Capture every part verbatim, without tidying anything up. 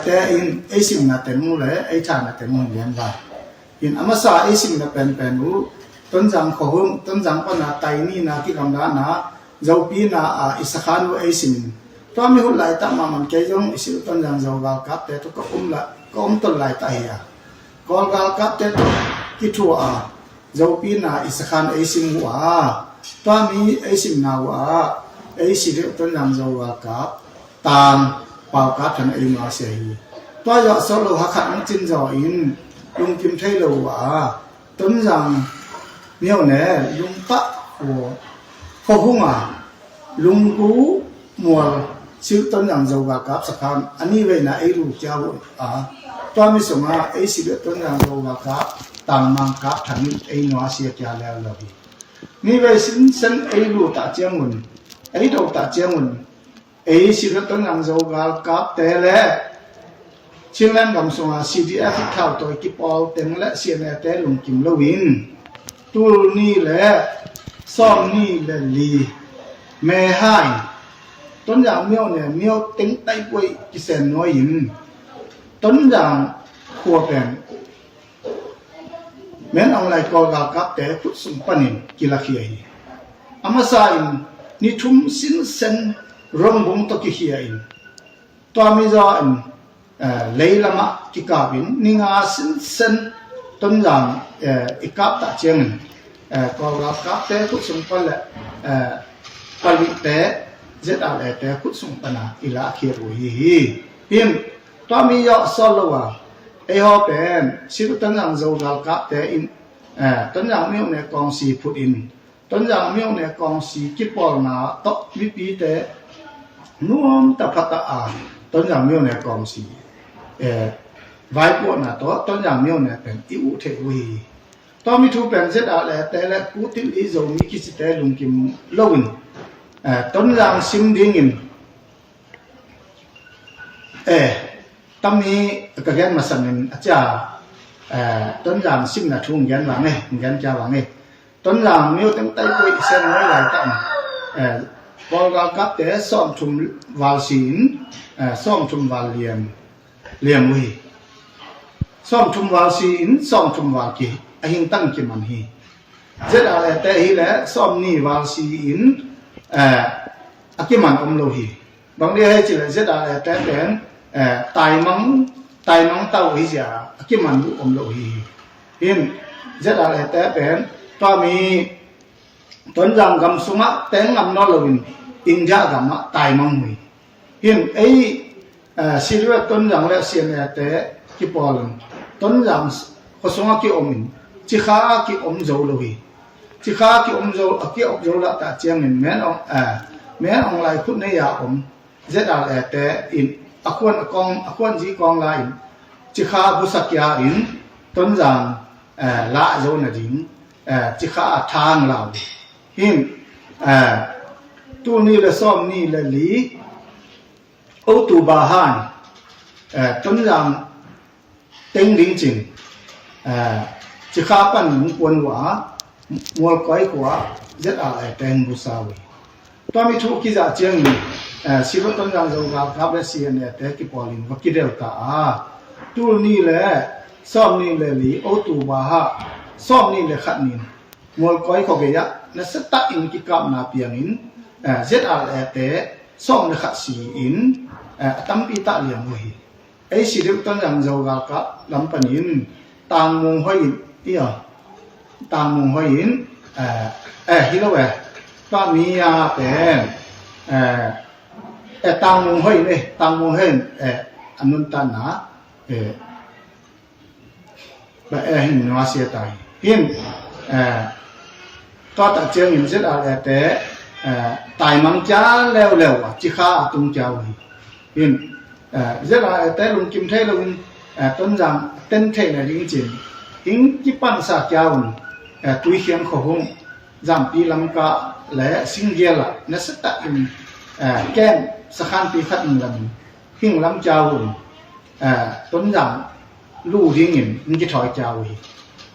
Te in ei simna teng uh le ei thana teng uh hi lian lai. In a masa ei simna penpen uh Tonzang khuahung, Tonzang pana tainina kigamlana Zopina a i sakhan uh ei simin. Tua mi hut laitah mahmah kei zong i silh Tonzang Zo galkapte tu ka um la ka um ton laitah hi a. Kawl galkapte tu kithua a Zopina i sakhan ei sim uh a. Tua mi ei simna uh a ei silh Tonzang Zo galkap tang paukap than ei nuasia hi. Tua zawh sawh lo hakhat ang cin zaw in lungkim thei lo uh a Tonzang miau ne lungpah uh khuahung a lungku mual silh Tonzang Zo galkap sakhan a ni veina ei lu kia uh a tua mi sunga ei silh Tonzang Zo galkap tangmang kap than in ei nuasia kia leu lo hi. Ni vei sinsen ei lu tah ciangun ei do tah ciangun ei silh Tonzang Zo galkapte le Chinland gam sunga C D F i thau tawi kipawl teng le C N A te lungkim loin tul ni le sawm ni le li mehain Tonzang miau ne miau teng taipuai kisen nuai in Tonzang khua pen Min Aung Hlaing Kawl galkapte khut sung panin kilakhia hi. A masa in ni thum sinsen Rongbung tawh kikhia in tua mi zaw in eh, leilamah kikap in ni nga sinsen Tonzang eh, i kap tah ciangin eh, Kawl galkapte khut sung pan le eh, palihte Z R A te khut sung pana i lahkhiat uh hi hi. Hin tua mi zawh sawt lo a ei haw pen silh Tonzang Zo galkapte in eh, Tonzang miau ne kawngsi phut in Tonzang miau ne kawngsi kipawlna tawh mipite nuam taphata a Tonzang miau ne kawngsi eh, vaipuahna tawh Tonzang miau ne pen i uh thei uh hi. Tua mi thu pen Z R A te le kutil i Zomi kicite lungkim loin eh, Tonzang sim dingin eh, tami ka gen masangin a cia eh, Tonzang simna thu gen vang eh, gen kia vang eh. Tonzang miau teng taipuai i sen ngai lai ta eh, Kawl galkapte sawmthum val si in eh, sawmthum val liam liam uh hi. Sawmthum val si in sawmthum val ki a hing tang kiman hi. Z R A te hi le sawmni val si in eh, a kiman om lo hi. Bang dia hei ci le Z R A te pen eh, taimang taimang tau hi zia a kiman uh om lo hi. Hin Z R A te pen tua mi Tonzang gam sungah teng ngam nawn loin India gamah taimang uh hi. Hin ei eh, Siriat Tonzang le C N A te kipawlin Tonzang khuasungah kiomin cikha kiom zo lo hi. Cikha kiom zo a kiom zo lah tah ciangin men ong eh, men ong lai khut nei a om Z R A te in a khuan a kong a khuan zi kong la in cikha busakia in Tonzang eh, lah zo na ding eh, cikha a thang lau hi. Hin eh, tu ni le sawm ni le li October han eh, Tonzang teng ding cin eh, cikha pan nung kuan uh a mualkoi khua Z R A teng busa uh hi. Tua mi thu kizah ciangin eh, Siriat Tonzang Zo galkap le C N A te kipawlin va kidel ta a tul ni le sawm ni le li October ha sawm ni le khat nin mualkoi khua gei ah nasa tak in kikapna piangin eh, Z R A te sawm le khat si in eh, a tampi tah liang uh hi. Ei si deuh Tonzang Zo galkap lam panin Tangmung Hoi in ia Tangmung Hoi in eh, eh hi lo eh tua mi a pen eh, eh Tangmung Hoi in eh Tangmung Hoi in eh a nuntanna eh ba eh hin nuasia ta hi. Hin eh tua tak ciangin Z R A te eh, taimang kia leuleu a cikha a tung kia uh hi. Hin eh, Z R A te lungkim thei loin eh, Tonzang ten theihna ding cin hing kipansa kia un eh, Tuikhiang khuahung Zampi lamka le Singgial ah nasa tak in eh, kem sakhanpi khat in lam hing lam kia un eh, Tonzang lu dingin in kithawi kia uh hi.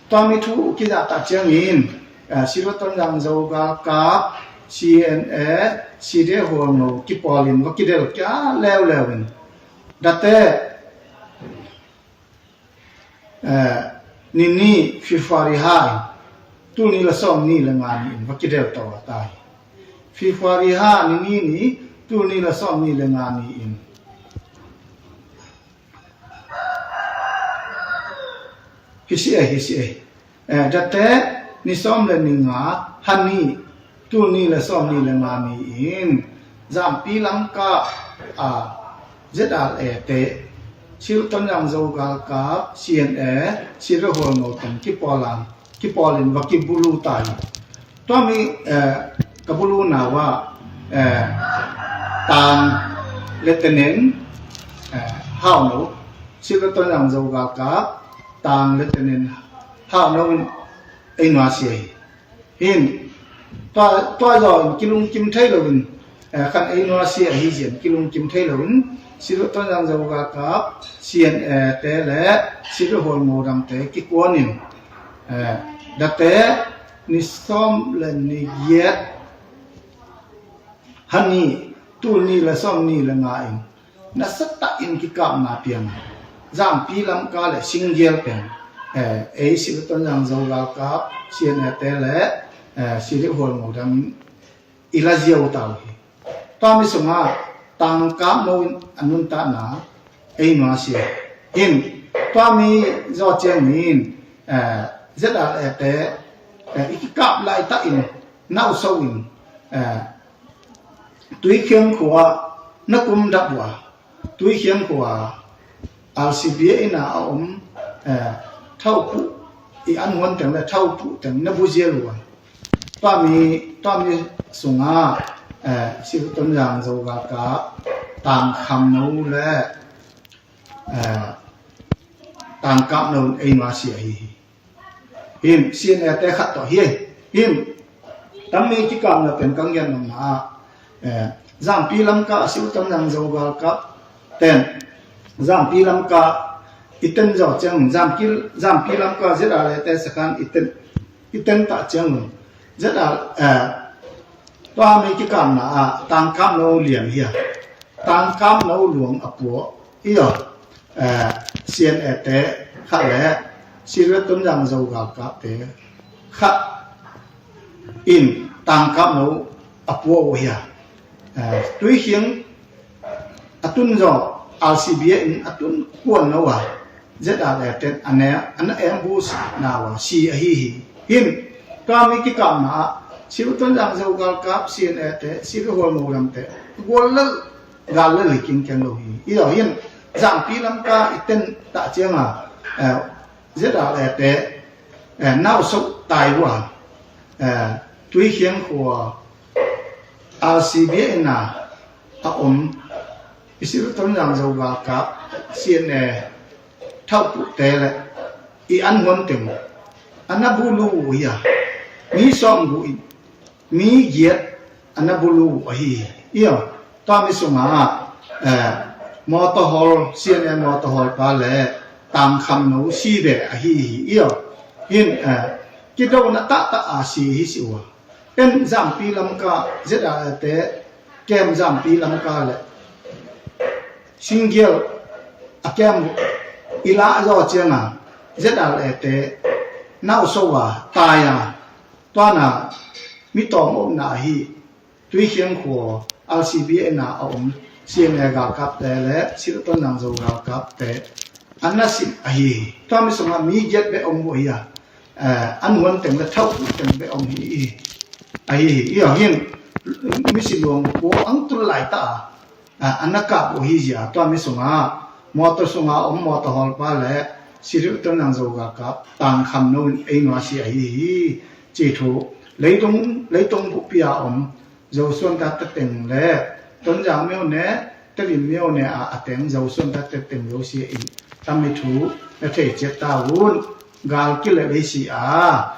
Tua mi thu kizah tak ciangin eh, Siriat Tonzang Zo galkap C N A C D A huang no kipawlin va kidel kia leuleu in date Eh, ni ni February ha in, tul ni le sawm ni le nga ni in va kidel to a ta hi. February ha ni ni ni, tul ni le sawm ni le nga ni in. Hi si ei, hi si ei. Eh, date ni sawm le ni nga, ha ni, tul ni le sawm ni le nga ni in, Zampi lamka a Z R A te, Sir Tonzang Zo galkap, C N A, Sir Hual Ngo teng kipawl a, kipawl in va kibulu ta hi. Tua mi, eh, ka bulu na wa, eh, tang le tenen, eh, hau no, Sir Tonzang Zo galkap, tang le tenen hau no in ei nuasia hi. Hin, tua, tua zaw in kilungkim thei lo in, eh, kan ei nuasia ahi zian kilungkim thei lo in, Sir Tonzang Zo galkap, C N A te le Sir Hual Ngo dang te kikuan in, eh, date ni sawm le ni giat, ha ni, tul ni le sawm ni le nga in, nasa tak in kikapna piang. Zampi lamka le Singial pen, eh, ei Sir Tonzang Zo galkap, C N A te le, eh, Sir Hual Ngo dang in i la ziau ta uh hi. Tua mi sungah tangkap no in a nuntakna ei nuasia. Hin, tua mi zaw ciang in, eh, Z R A te, eh, i kikap laitak in, nauso in, eh, Tuikhiang khua na kum dap uh a, Tuikhiang khua R C B A in a om, eh, thaupuh, i an huan teng le thaupuh teng na bu zial uh a. Tua mi, tua mi sungah, eh, Sir Tonzang Zo galkap, tangkham no le, eh, tangkap no ei nuasia hi hi. Hin, C N A te khat tawh hi. Hin, tammi kikapna pen kang gen nopna ah, eh, Zampi lamka a Sir Tonzang Zo galkap ten, Zampi lamka i ten zaw ciang, Zampi, Zampi lamka Z R A te sakhan i ten, i ten ta ciang, Z R A, eh, tua mi kikapna ah tangkap no liam hi a, tangkap no luang a puah hi a, eh, C N A te khat le Sir Tonzang Zo galkap te khat in tangkap no a puah uh hi a, eh, Tuikhiang a tun zaw R C B A in a tun kuan no a, Z R A ten a ne, a na em bu na uh a si ahi hi. Hin, tua mi kikapna ah, Sir Tonzang Zo galkap, C N A te, Sir Hual Ngo dang te, gual lel, gal lel hi kingkeng lo hi. I lo hin, Zampi lamka i ten ta ciang a, eh, Z R A te, eh, nauso tai uh a, eh, Tuikhiang khua, R C B A in a, a om, i Sir Tonzang Zo galkap, C N A, thaupuh te le, i an huan teng, a na bulu uh hi a, mi sawm bu in, mi giat a na bulu uh ahi hi. I lo, tua mi sungah, eh, motor hawl, C N A motor hawl pa le, tangkham no si ve ahi hi. I lo, hin, eh, kidona taktak a si hi si uh a. En Zampi lamka, Z R A te, kem Zampi lamka le, Singial a kem i lah zaw ciang a, Z R A te, nauso a, tai a, tua na, mi tawm omna hi, Tuikhiang khua, R C B A in a om, C N A galkap te le, Sir Tonzang Zo galkap te, a na sim ahi hi. Tua mi sungah mi giat bek om uh hi a, eh, an huan teng le thaupuh teng bek om hi hi. Ahi hi, i lo hin, misi luang kua ang tul lai ta a, a, a na kap uh hi zia, tua mi sungah, motor sungah om motor hawl pa le, Sir Tonzang Zo galkap, tangkham no in ei nuasia ahi hi, ci thu, leitung, leitung bupi a om, Zosuan tate teng le, Tonzang myo ne, Tedim myo ne a, a teng, Zosuan tate teng, Zosia in, tami thu, na thei ciat ta un, gal kile lei si a,